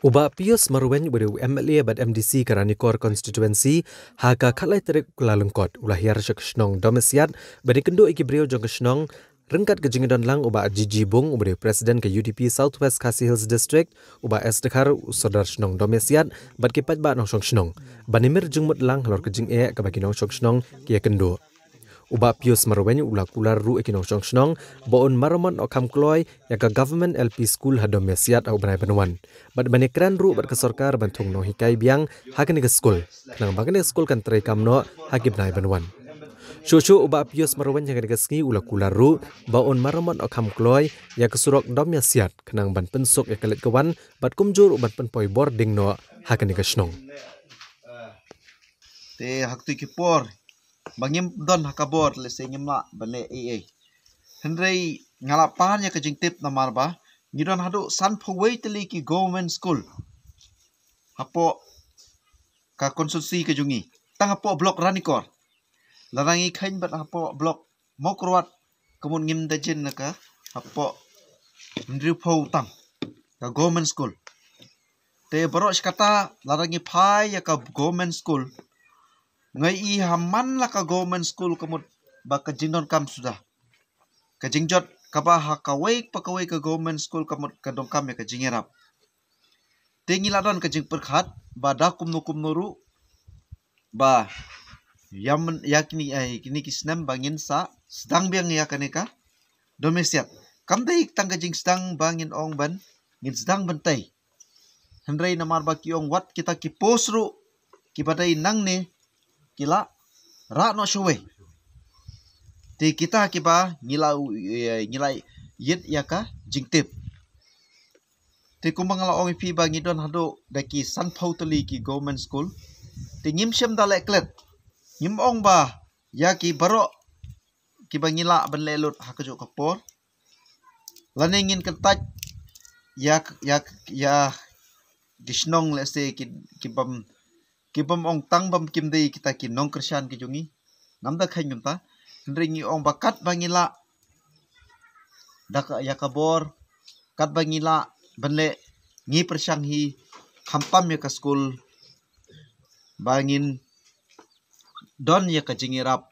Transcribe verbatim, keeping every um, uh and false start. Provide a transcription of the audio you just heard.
U Bah Pius Marwein, uba dei u M L A bad M D C ka Ranikor Constituency, ha ka khatlai tarik Kyllalyngkot, u la hiar sha ka shnong Domiasiat ban ïakynduh ïa ki briew jong ka shnong ryngkat ka jingdon lang u Bah G G Bung, uba dei u President ka U D P South West Khasi Hills District, u Bah S Dkhar, u Sordar shnong Domiasiat, bad ki paidbah nongshong shnong, ban ïamir jingmut lang halor ka jingeh kaba ki nongshong shnong ki ïakynduh. U Bah Pius Marwein u la kular ruh ïa ki nongshong shnong ba un maramot noh kham kloi ïa ka Government L P School ha Domiasiat ha u bnai ban wan, bad ban ïakren ruh bad ka sorkar ban thung nonghikai biang ha kane ka skul, khnang ba kane ka skul kan treikam noh ha ki bnai ban wan. Shuh shuh, u Bah Pius Marwein ha kane ka sngi u la kular ruh ba un maramot noh kham kloi ïa ka surok Domiasiat, khnang ban pynsuk ïa ka leit ka wan, bad kumjuh ruh ban pynpoi bording noh ha kane ka shnong. Te ha kito ki por ba ngim don ha ka bor, lehse ngim lah ban leh ei ei. Hynrei nga la pan ïa ka jingtip namar ba ngi don haduh sanphew wei tylli ki government school hapoh ka constituency ka jong ngi, tang hapoh block Ranikor. Lada ngi kheiñ bad hapoh block Mawkyrwat, ka mut ngim da jin na ka hapoh hynriewphew tang ka government school. Te baroh shi katta, lada ngi phai ïa ka government school, nga ïohi ha man la ka government school ka mut ba ka jingdonkam suda. Ka jingjot kaba ha kawei pa kawei ka government school ka mut ka donkam ïa ka jingïarap. Te ngi la don ka jingpyrkhat ba da kumno kumno ruh ba ïa man, ïa kine, eh, kine ki snem ba ngin sa sdang biang ïa kane ka Domiasiat. Kam dei tang ka jingsdang ba ngin ong ban, ngin sdang ban tei. Hynrei namar ba ki ong wat kita ki post ruh kiba dei nangne ki la rah noh shawei. Te kita kiba ngi la, eh, ngi la ïit ïa ka jingtip. Te kumba nga la ong ïa phi ba ngi don haduh da ki sanphew tylli ki government school. Te ngim shym da leh klet. Ngim ong ba ïa ki baroh kiba ngi lah ban leh lut ha kajuh ka por. Lane ngin kyntait ïa, ïa, ïa ki shnong, lehse ki, ki bym, ki bym ong tang bym, kim dei kita ki nongkyrshan ki jong ngi. Ngam da kheiñ kumta. Hynrei ngi ong ba katba ngi lah da ka, ïa ka bor, katba ngi lah ban leh, ngi pyrshang hi khamtam ïa ka skul ba ngin don ïa ka jingïarap